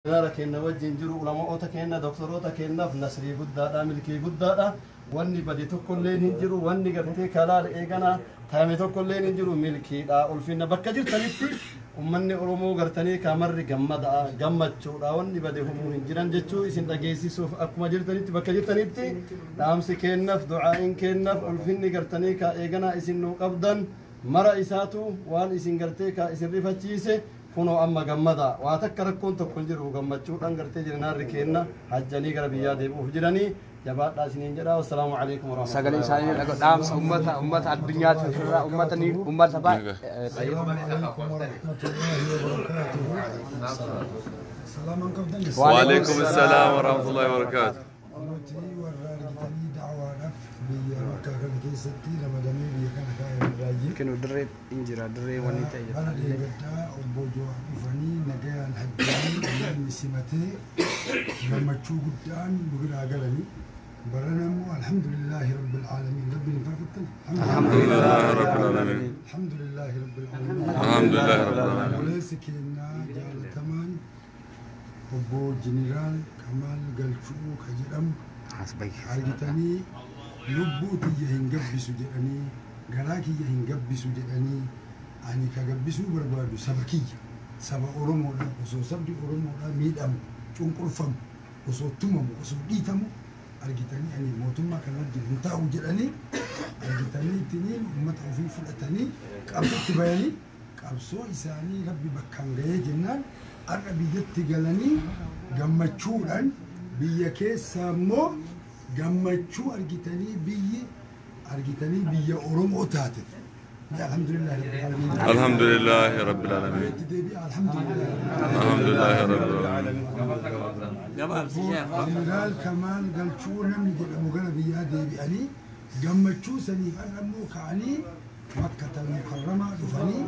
Gaara keenya wajjin jiru, ulamoota keenya, doktoroota keenyaaf nasrii guddaadha, milkii guddaadha. Wanni bade tokkolleen hin jiru, wanni gartee kalaal eegana taame tokkolleen hin jiru, milkiidha. Ulfinna bakka jirtanitti ummanni Oromoo gartanii kaamarri gammada'a, gammachuudha. Wanni bade humuu hin jiran jechuu isin dhageessisuuf akkuma jirtanitti bakka jirtanitti dhaamsi keennaaf, du'aa'iin keennaaf, ulfinni gartanii ka eegana isin nuu qabdan mara isaatu waan isin gartee ka isin rifachiise kunoo amma gammada. Waa takka rakkoon tokko hin jiru, gammachuudhaan gartee jirinaarri keenna hajjanii gara biyyaa deebi'uuf jiranii, jabaadhaa isiniin jedha. Wassalaamu alaikum warahmatullahi. Sagalee isaanii dhaga dhaamsa ummata addunyaatti ofirraa ummata ni ummata baay'ee. السلام عليكم ورحمة الله وبركاته. سلاما قبل. وعليكم السلام ورحمة الله وبركاته. Nuti warra argitanii da'waadhaaf biyya Makkaa kana keessatti ramadamee biyya kana kaa'ame raayye. Kinu dirree hin jira, dirree wanni ta'e jira. Bara dheegaddaa obbo Jawaar dhufanii nagayaan hajjanii namni simatee gammachuu guddaan nu biraa galanii. Barana immoo alhamdulillaahi rabbil aalamiin, rabbiin hin faarfattan. الحمد لله رب العالمين. Alhamdulillaahi rabbil aalamiin. الحمد لله رب العالمين. Obboleessi keenyaa jaalatamaan obbo Jeneraal Kamaal Galchuu ka jedhamu argitanii lubbuu tiyya hin gabbisu jedhanii, garaa kiyya hin gabbisu jedhanii, ani ka gabbisuu barbaadu saba kiyya, saba Oromoodha. Osoo sabni Oromoodha miidhamu, cunqurfamu, osoo tumamu, osoo dhiitamu argitanii ani mootummaa kana wajjin hin taa'u jedhanii argitanii ittiniin uummata ofii fudhatanii qabsootti bayanii, qabsoo isaanii rabbi bakkaan gahee jennaan har'a biyyatti galanii gammachuudhaan, biyya keessa immoo gammachuu argitanii biyyi argitanii biyya Oromoo taate. Alhamdulillahi rabbil aalamiin. الحمد لله رب العالمين. Itti deebi'a, alhamdulillahi. الحمد لله رب العالمين. Jeneraal Kamaal Galchuu namni jedhamu gara biyyaa deebi'anii gammachuu saniif har'a immoo ka'anii Makkatal Mukarramaa dhufanii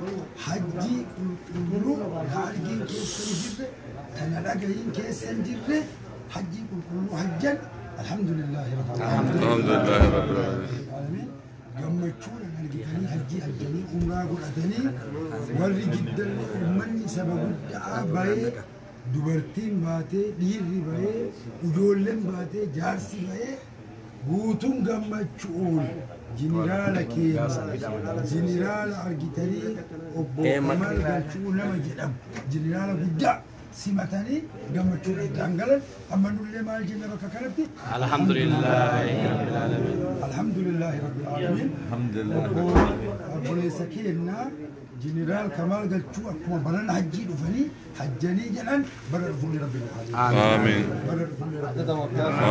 hajjii qulqulluu na argiin keessa hin jirre, tana dhagahiin keessa hin jirre, hajjii qulqulluu hajjan. Alhamdulillahi rabbil الحمد لله رب العالمين. aalamiin. Gammachuudhaan argitanii hajjii hajjanii umraa godhatanii, warri giddallee uummanni saba guddaa bahee, dubartiin baatee, dhiirri bahee, ijoolleen baatee, jaarsi bahee, guutuun gammachuun jeneraala keenya, jeneraala argitanii obbo Kamal Galchuu nama jedhamu, jeneraala guddaa simatanii gammachuun addaan galan. Amma nullee maal jenna bakka kanatti? Alhamdulillahi rabbil aalamiin. Alhamdulillahi rabbil aalamiin. Obboleessa keenya jeneraal Kamaal Galchuu akkuma barana hajjii dhufanii hajjanii jedhan, bara dhufuun rabbi nu haa آمين. bara dhufuun rabbi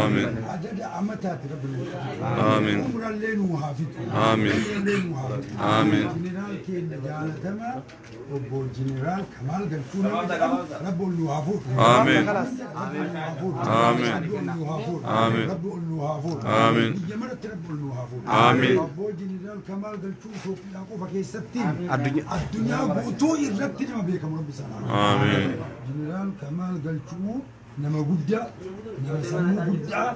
آمين. adada amataati rabbi nu haa آمين. umrallee nu haa fixu. آمين. Umrallee nu haa fixu. آمين. Jeneraal keenya jaalatamaa obbo jeneraal Kamaal Galchuu nama jedhamu rabbi ol nu haa fuudhu. آمين. Rabbi ol nu haa fuudhu. آمين. Rabbi ol nu haa fuudhu. آمين. Rabbi ol nu haa fuudhu. آمين. Biyya maratti rabbi ol nu haa fuudhu. آمين. Obbo jeneraal Kamaal Galchuu Itoophiyaa qofa keessatti addunyaa guutuu irratti nama beekamu rabbi sana. آمين. Jeneraal Kamaal Galchuu nama guddaa, nama sammuu guddaa,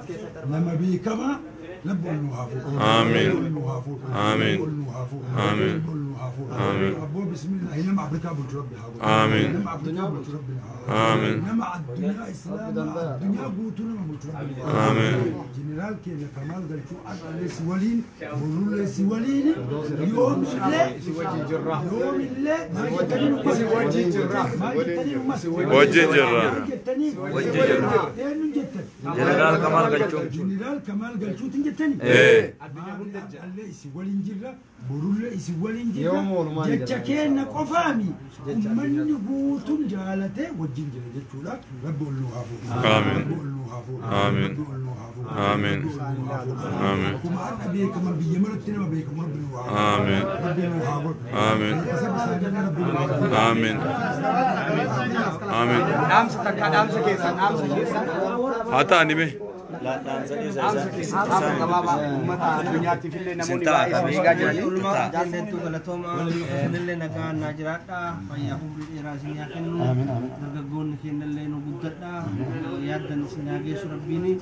nama beekamaa, rabbi ol nu haa fuudhu. آمين. Rabbi ol nu haa fuudhu. آمين. Rabbi ol nu haa fuudhu. آمين. Rabbi ol nu haa fuudhu. آمين. Abboo bismillaahi, nama Afrikaa bulchu rabbi haa godhu. آمين. Nama Afrikaa bulchu rabbi haa godhu. آمين. Nama addunyaa Islaamaa addunyaa guutuu nama bulchu rabbi haa godhu. آمين. Jeneraal keenya Kamaal Galchuu har'allee si waliin, borullee si waliin, yoomillee yoomillee maal jettanii nu Wajjin jirra. Maal jettanii nu Wajjin jirra. Maal jettanii? Wajjin jirra. Eenyuun jettan? Jeneraal Kamaal Galchuu. Jeneraal Kamaal Galchuutiin jettanii? إيه. Har'allee isin waliin jirra, borullee isin waliin jirra. Yoom oolmaan Jecha jira. keenya qofaami. Uummanni guutuun jaalatee wajjin jira jechuudha. Rabbi ol nu haa fuudhu. آمين. Rabbi ol nu haa fuudhu. آمين. Rabbi ol nu haa fuudhu. آمين. Rabbi ol nu haa fuudhu. آمين. Akkuma har'a beekaman biyya maratti nama beekamu rabbi nu haa godhu. آمين. Rabbi nu haa godhu. آمين. Saba isaanii rabbi nu haa godhu. آمين. آمين. Dhaamsa takka, dhaamsa keessan, dhaamsa keessan. haa ta'ani mee. Dhaamsa keessan, dhaamsa gabaabaa uummata addunyaatiif illee namoonni baay'ee isin eegaa jiranii. Ulmaa jaallattuu galatoomaa, isinillee nagaa naa jiraadha, fayyaa umrii dheeraa isin haa kennu, dargaggoonni keenyallee nu guddadha, yaaddan isin haa geessu rabbiini,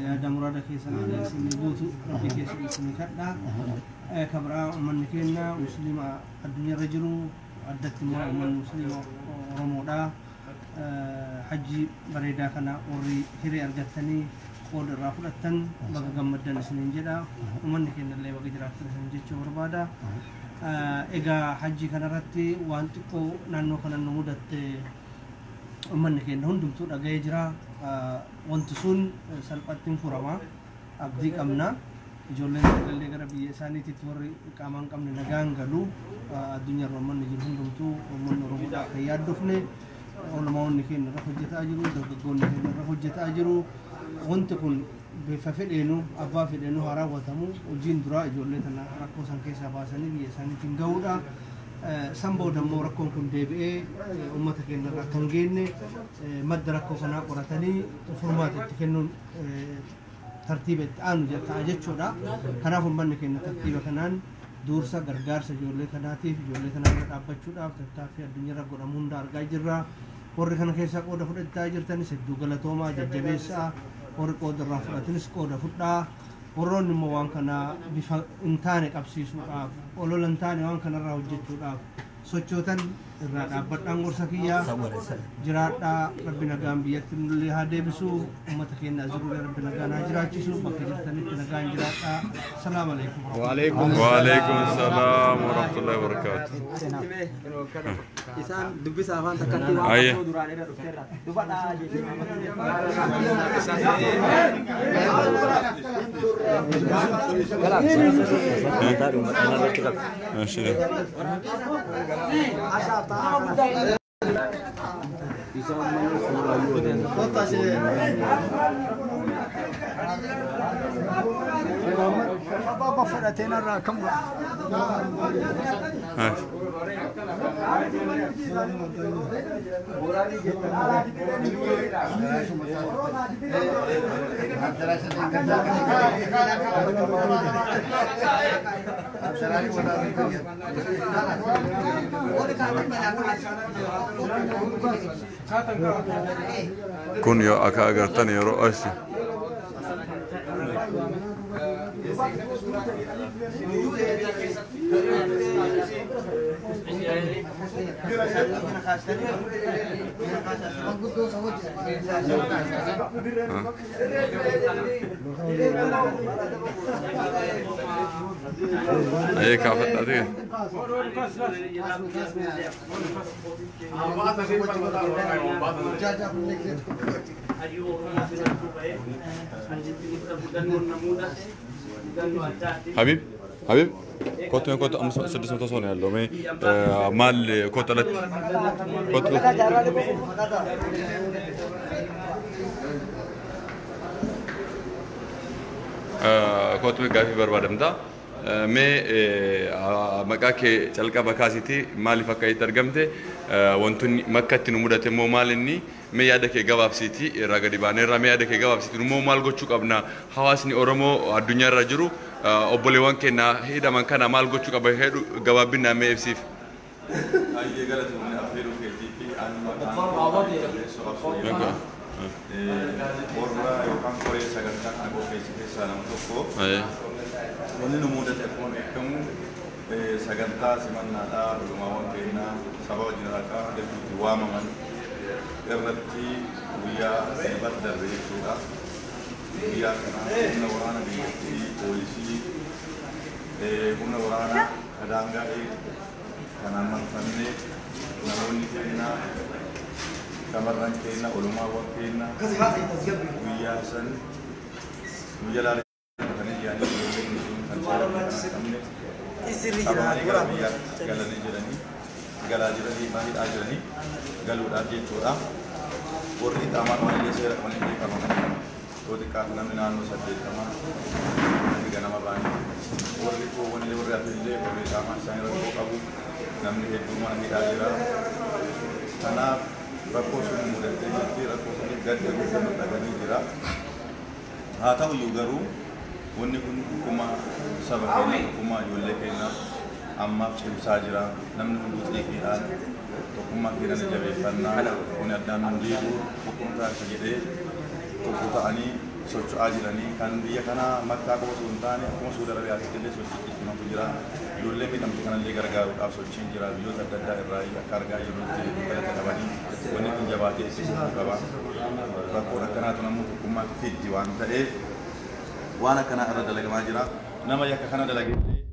yaada muraada keessan isin guutu rabbi keessa isin kadha. Kabraa uummanni keenya musliima addunyaarra jiru, addatti immoo uummanni musliima Oromoodha. Hajji bareedaa kana warri hiree argattanii qooda irraa fudhattan baga gammaddan isiniin jedha. Uummanni keenya illee baga jiraattan isiniin jechuu barbaada. Egaa hajji kanarratti waan xiqqoo naannoo kana nu mudatte uummanni keenya hundumtuu dhaga'ee jira. Wanti sun salphatti hin furama. Abdii qabna. Ijoolleen illee gara biyya isaaniititti warri qaamaan qabne nagaan galu. Addunyaarra uummanni jiru hundumtuu uummanni Oromoodhaa akka yaaddofne olmaa'onni keenya irra hojjetaa jiru, dargaggoonni keenya irra hojjetaa jiru. Wanti kun bifa fedheenu abbaa fedheenu haa raawwatamu. Hojiin duraa ijoollee tana rakkoo san keessaa baasanii biyya isaaniitiin ga'uudha. San booda immoo rakkoon kun deebi'ee uummata keenya irra akka hin geenye madda rakkoo kanaa qoratanii furmaata itti kennuun tartiiba itti aanu ta'a jechuudha. Kanaaf uummanni keenya tartiiba kanaan dursa gargaarsa ijoollee kanaatiif ijoollee kana bira dhaabbachuudhaaf tattaaffii addunyaarra godhamu hunda argaa jirra. Warri kana keessaa qooda fudhachaa jirtanis hedduu galatoomaa jajjabeessaa. Warri qooda irraa fudhatanis qooda fudhaa. Warroonni immoo waan kana bifa hin taane qabsiisuudhaaf olola hin taane waan kanarraa hojjechuudhaaf sochootan irraa dhaabbadhaan gorsa kiyyaa jiraadhaa. Rabbi nagaan biyyatti nullee haa deebisu. Uummata keenya as jirullee rabbi nagaan haa jiraachisu. Bakka jirtanitti nagaan jiraadhaa. Salaam alaikum. وعليكم السلام ورحمة الله وبركاته. Isaan dubbisa afaan takkatti waan Aye. qabsoo duraan irra dhufteerra. Dubadhaa jechuudha. ماشي. Ababa fudhateen irraa kam godha? ماشي. Kun yoo akka agartan yeroo asi Ayyee kaafadhaa. ሀቢብ ሀቢብ ኮቱ ኮቱ 600 ሰው ነው ያለው። ማል ኮተለት ኮቱ ኮቱ gaafii barbaadamta. Mee maqaa kee calqaba kaasitii maaliif akka itti argamte, wantoonni makkatti nu mudate immoo maal inni, mee yaada kee gabaabsiitii irraa gadi baaneerra, mee yaada kee gabaabsiitii immoo maal gochuu qabna, hawaasni Oromoo addunyaarra jiru obboleewwan keenya hidhaman kana maal gochuu qaba hedhu gabaabbinaan mee ibsiif. Ayyee, galatoomni affeeruu keetii fi ani maqaan warra yookaan koree sagantaa kana qopheesse keessaa nama tokko. Wanni nu mudate akkuma beekamu sagantaa simannaadhaa olumaawwan keenyaa sababa jiraataa hedduutti waamaman irratti guyyaa Sanbata darbe jechuudha. Guyyaa kana humna waraana biyyattii, poolisii, humna waraanaa kadaangaa kanaan marfannee namoonni keenya, shamarran keenya, olumaawwan keenya guyyaa san nu jalaa kan ijaanii ijoolleen kan seera hin qabne qabamanii gara biyyaatti galanii jiranii, galaa jiranii, hidhaa jiranii galuudhaaf jechuudha. Warri hidhamaan waan illee seera qaban illee qabamanii yoo xiqqaatu namni naannoo 80 namni ganama ba'anii, warri koowwan illee, warri hafe illee, warri hidhamaan isaanii rakkoo qabu namni hedduu mana hidhaa jira. Kanaaf rakkoo sun mudattee jirti, rakkoo saniif gadda guddaa nu dhaganii jira. Haa ta'uyyuu garuu wanni kun tokkummaa saba keenyaa, tokkummaa ijoollee keenyaa ammaaf cimsaa jira. Namni hunduu xiiqiidhaan tokkummaa keenya ni jabeeffannaa, kun addaan nu diigu tokkum taasisa jedhee Tokko ta'anii socho'aa jiranii kan biyya kanaa Makkaa qofa osoo hin taane akkuma Suudi Arabiyaatti illee sochii cimaatu jira. Ijoollee miidhamte kanallee gargaaruudhaaf sochiin jira. Biyyoota adda addaa irraa akka argaa jirrutti galata qabanii wanni kun jabaatee itti fufuu qaba. Rakkoon akkanaatu namuu tokkummaa fiddi waan ta'eef waan akkanaa irra dalagamaa jira. Nama yakka kana dalage illee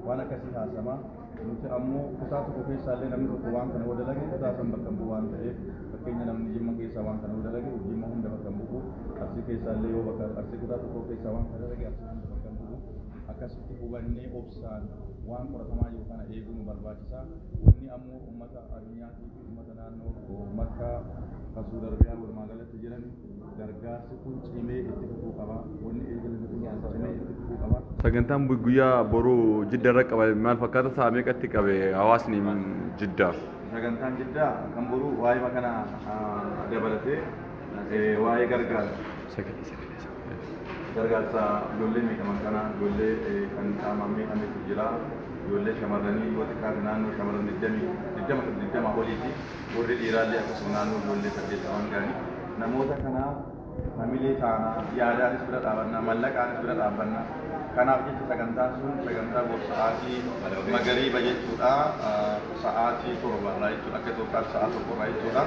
waan akkasii haasama nuti ammoo kutaa tokko keessaallee namni tokko waan kana yoo dalage kutaa san bakka bu'u waan ta'eef fakkeenya namni Jimma keessaa waan kana yoo dalage Jimma hunda bakka bu'u, Arsii keessaallee yoo bakka Arsii kutaa tokko keessaa waan kana dalage Arsii hunda bakka bu'u. Akkasitti hubannee obsaan waan qoratamaa jiru kana eeguu nu barbaachisa. Wanni ammoo uummata addunyaatii fi uummata naannoo Makkaa kan Suudi Arabiyaa walumaa galatti jiran gargaarsi kun cimee itti fufuu qaba. Wanni eegalame kun cimee itti fufuu qaba. Sagantaan guyyaa boruu Jidda irra qabe maal fakkaata? Sa'a meeqatti qabe hawaasni Jiddaa? Sagantaan Jiddaa kan boruu waa'ee kana dabalatee waa'ee gargaarsa. Gargaarsa ijoollee miidhaman kana, ijoollee kan qaamaan miidhametu jira. Ijoollee shamarranii yoo xiqqaate naannoo shamarran 20 oliiti. Warri dhiiraallee akkasuma naannoo ijoollee 80 ga'anii. Namoota kanaaf hamilee taanaa, yaadaanis bira dhaabannaa, mallaqaanis bira dhaabbannaa. Kanaaf jecha sagantaan sun sagantaa bor sa'aatii magariiba jechuudha. Sa'aatii 7 jechuudha. Akka Itoophiyaatti sa'a 1 jechuudha.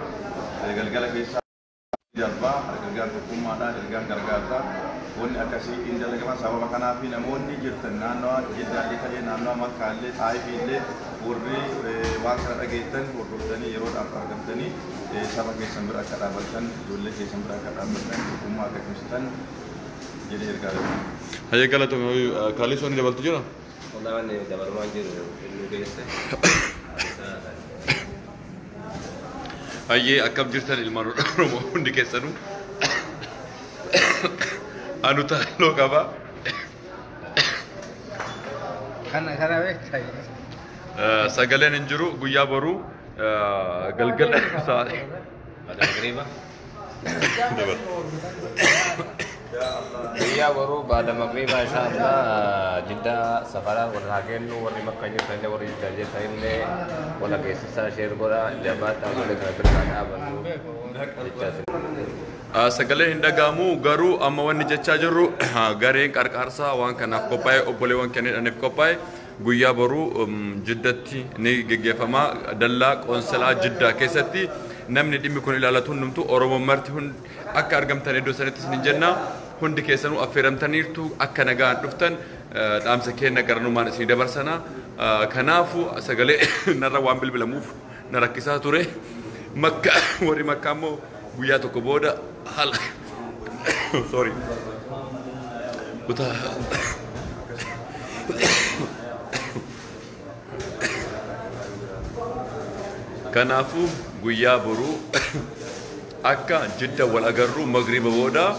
Galgala keessaa darbaa ergaan tokkummaadha, ergaan gargaarsaa wanni akkasii hin dalagaman. Sababa kanaaf namoonni jirtan naannoo Jiddaallee ta'ee naannoo Makkaallee Xaayifiillee warri waan kana dhageettan hordoftanii yeroodhaaf argamtanii saba keessan bira akka dhaabbattan, ijoollee keessan bira akka dhaabbattan, tokkummaa akka cimsitan jedhee ergaa darba. Hayyee galatoomii Kaalisoon ni dabaltu jira? Wallah wanni dabalumaan jiru inni keessa. Hayyee akkam jirtan ilmaan Oromoo hundi keessanuu? Anu taaloo qaba. Kana kana beektaa? Sagaleen hin jiru guyyaa boruu galgala sa'aatii. Magriiba. Guyyaa boruu baada magriiba insha Allah Jiddaa safara wal haa kennu. Warri Makka jirtan illee warri Jiddaa jirtan illee wala geessisaa share godha jabaadhaa ijoollee kana bira haa dhaabannu jechaa. Sagaleen hin dhaga'amu garuu amma wanni jechaa jirru gareen qarqaarsaa waan kanaaf qophaa'e, obboleewwan kenniidhaaniif qophaa'e guyyaa boruu Jiddatti ni geggeeffama. Dallaa qoonsilaa Jiddaa keessatti namni dhimmi kun ilaallatu hundumtu Oromoon marti akka argamtan iddoo sanatti isin jenna. Hundi keessanuu affeeramtaniirtu, akka nagaan dhuftan dhaamsa keenya garanumaan isin dabarsana. Kanaafuu sagalee narra waan bilbilamuuf na rakkisaa ture. Makka warri Makkaa immoo guyyaa tokko booda haala sorry kutaa kanaafuu guyyaa boruu akka Jidda wal agarru magriiba booda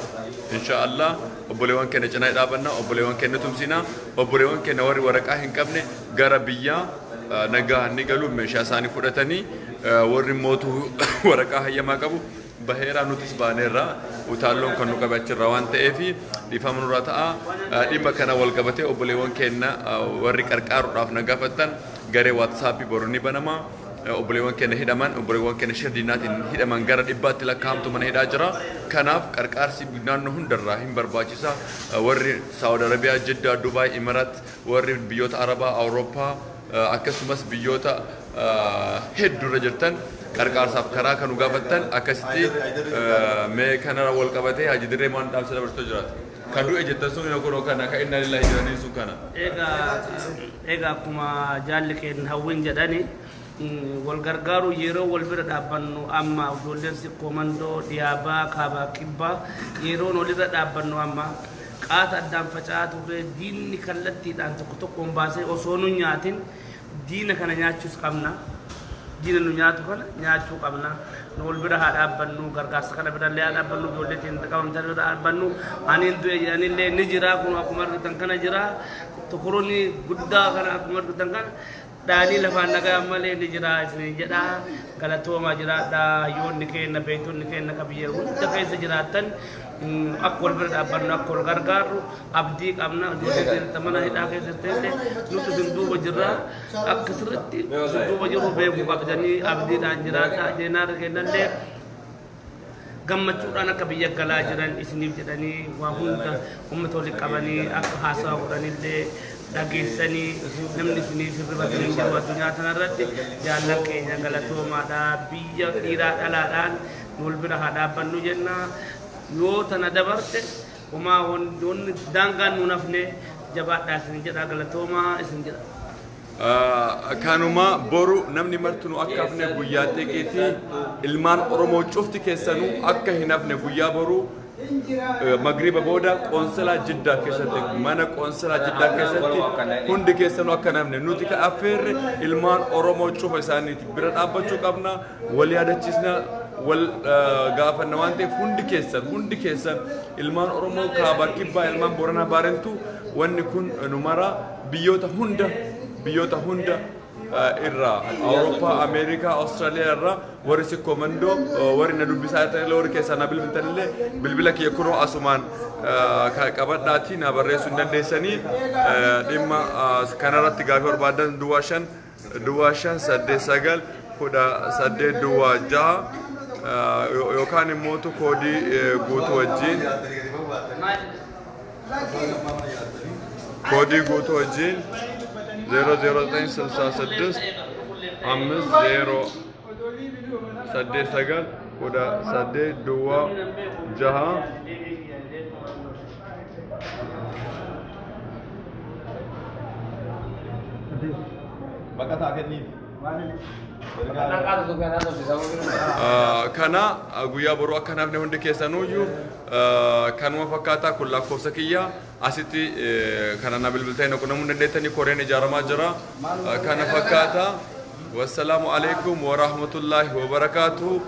insha Allah. Obboleewwan keenya cinaa dhaabanna, obboleewwan keenya tumsina, obboleewwan keenya warri waraqaa hin qabne gara biyyaa nagaa ni galu meeshaa isaanii fudhatanii, warri mootuu waraqaa hayyamaa qabu baheeraa, nutis baaneerra utaalloon kan nu qabe achirraa waan ta'eef dhiifama nurraa ta'a. Dhimma kana wal qabatee obboleewwan keenya warri qarqaaruudhaaf na gaafattan garee WhatsAppii boru ni banama. Obboleewwan keenya hidhaman, obboleewwan keenya shirdiinaatiin hidhaman gara 100tti lakkaa'amtu mana hidhaa jira. Kanaaf qarqaarsi naannoo hundarraa hin barbaachisa. Warri Saawud Arabiyaa, Jiddaa, Dubaay, Imarat, warri biyyoota Arabaa, Awurooppaa akkasumas biyyoota hedduurra jirtan qarqaarsaaf karaa kan nu gaafattan akkasitti mee kanarra wal qabatee Haji Dirree waan dhaamsa dabarsitoo jiraata. Kan du'e jettan sun kunoo kana kan inni lillahi jedhanii sun kana. Egaa akkuma jaalli keenya hawwiin jedhani wal gargaaru yeroo wal bira dhaabbannu amma ijoolleen sikkoo mandoo dhiyaabaa kaabaa kibbaa yeroon walirra dhaabbannu amma qaata addaan faca'aa turre diinni kallattiidhaan tokko tokkoon baasee osoo nu nyaatin diina kana nyaachuus qabna. Diina nu nyaatu kana nyaachuu qabna. Nu wal bira haa dhaabbannu, gargaarsa kana birallee haa dhaabbannu, ijoollee teenya qabamtan bira haa dhaabbannu. Aniin du'e jedhanillee ni jira, kun akkuma argitan kana jira. Tukuruun guddaa kana akkuma argitan kana dhaanii lafaan nagaa malee ni jira isiniin jedha. Galatoomaa jiraadha. Hayyoonni keenya, beektonni keenya ka biyya hunda keessa jiraattan akka wal bira dhaabbannu, akka wal gargaarru abdii qabna. Ijoollee keenya mana hidhaa keessatti illee nuti isin duuba jirra. Akka sirriitti isin duuba jirru beekuu qabdanii abdiidhaan jiraadha. Jeenaarra kennallee gammachuudhaan akka biyya galaa jiran isiniif jedhanii waa hunda uummata walitti qabanii akka haasawa godhanillee dhageessanii namni isiniif hirribatan hin jiru addunyaa kanarratti. Jaallan keenya galatoomaadha. Biyya dhiiraa dhalaadhaan nu wal bira haa dhaabbannu jenna. Yoo tana dabarte homaa wanni daangaan nuun hafne jabaadhaa isin jedha. Galatoomaa isin jedha. Kanuma boru namni martinuu akka hafne guyyaa xiqqeetii ilmaan Oromoo cufti keessanuu akka hin hafne guyyaa boruu magriba booda qoonsilaa Jiddaa keessatti, mana qoonsilaa Jiddaa keessatti hundi keessanuu akka hin hafne. Nuti ka affeerre ilmaan Oromoo cufa isaaniiti bira dhaabbachuu qabna, wal yaadachiisna, wal gaafanna waan ta'eef hundi keessan ilmaan Oromoo kaabaa kibbaa, ilmaan Booranaa Baarentuu, wanni kun nu mara biyyoota hunda irraa Awurooppaa, Ameerikaa, Awustiraaliyaa irraa warri si komandoo warri na dubbisaa jirtanillee warri keessaa na bilbiltanillee bilbila kiyya kunoo asumaan qabadhaatii na barreessuu hin dandeessanii. Dhimma kanarratti gaafii barbaadan 05 05 8 9 18 0 6 yookaan immoo koodii guutuu wajjin koodii guutuu wajjin 0 0 9 66 5 0 8 9 18 0 6. Kana guyyaa boruu akka hafne hundi keessanuyyuu kanuma fakkaataa kun lakkoofsa kiyya asitti kana na bilbiltanii qunnamuu dandeettanii. Koreen ijaaramaa jira. Kana fakkaata. Wassalaamu alaikum wa rahmatullahi wa barakaatuh.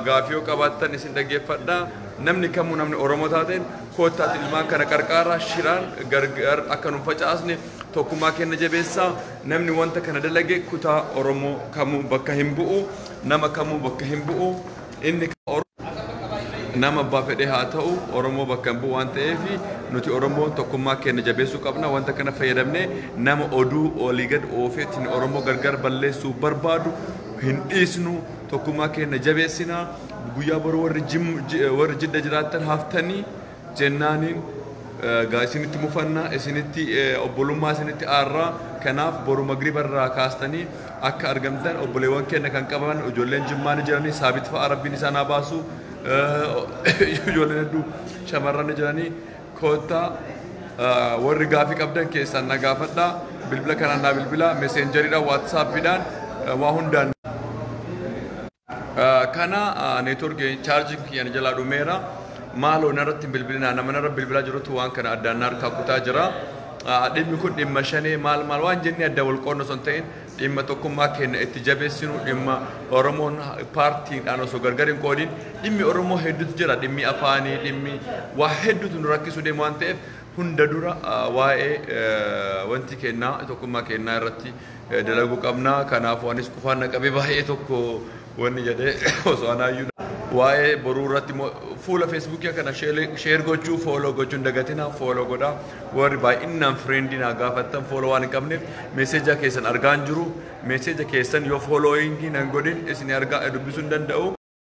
Gaafii yoo qabaattan isin dhaggeeffadha. Namni kamuu namni Oromoo taateen koottaati ilmaan kana qarqaara shiraan gargar akka nu facaasne tokkummaa keenya jabeessaa. Namni wanta kana dalage kutaa Oromoo kamuu bakka hin bu'u, nama kamuu bakka hin bu'u. Inni nama abbaa fedhee haa ta'u Oromoo bakka hin bu'u waan ta'eef nuti Oromoon tokkummaa keenya jabeessuu qabna. Wanta kana fayyadamnee nama oduu olii gad oofeetiin Oromoo gargar balleessuu barbaadu hin dhiisnu, tokkummaa keenya jabeessinaa. Guyyaa boruu warri Jidda jiraattan haftanii jennaaniin isinitti mufannaa, isinitti obbolummaa isinitti aarraa. Kanaaf boru magriba irraa kaastanii akka argamtan obboleewwan keenya kan qaban ijoolleen Jimmaa ni jiranii, Saabit fa'a rabbiin isaan haa baasu, ijoolleen hedduu shamarran ni jiranii. Koottaa warri gaafii qabdan keessaan na gaafadhaa. Bilbila kanaan naa bilbila, meseenjeriidhaan, waatsaappiidhaan, waa hundaan. Kana neetworkii chaarjiin kiyyan jalaa dhumeera. Maaloo narratti hin bilbilinaa, nama narra bilbilaa jirutu waan kana addaan harkaa kutaa jira. Dhimmi kun dhimma shanee maal maal waan jennee adda wal qoodnu osoo hin ta'in dhimma tokkummaa keenya itti jabeessinu, dhimma Oromoon paartiidhaan osoo gargar hin qoodin dhimmi Oromoo hedduutu jira. Dhimmi afaanii, dhimmi waa hedduutu nu rakkisuu deemu waan ta'eef hunda dura waa'ee wanti kennaa tokkummaa kennaa irratti dalaguu qabna. Kanaafuu anis qufaan na qabee baay'ee tokko wanni jedhee osoo anaayyuu waa'ee boruu irratti fuula feesbuukii kana sheer gochuu, fooloo gochuu hin dagatinaa. Fooloo godhaa. Warri baay'inaan fireendii naa gaafattan fooloo waan hin qabneef meeseeja keessan argaa hin jiru. Meeseeja keessan yoo foolooyingii nan godhin isin argaa dubbisuu hin danda'u.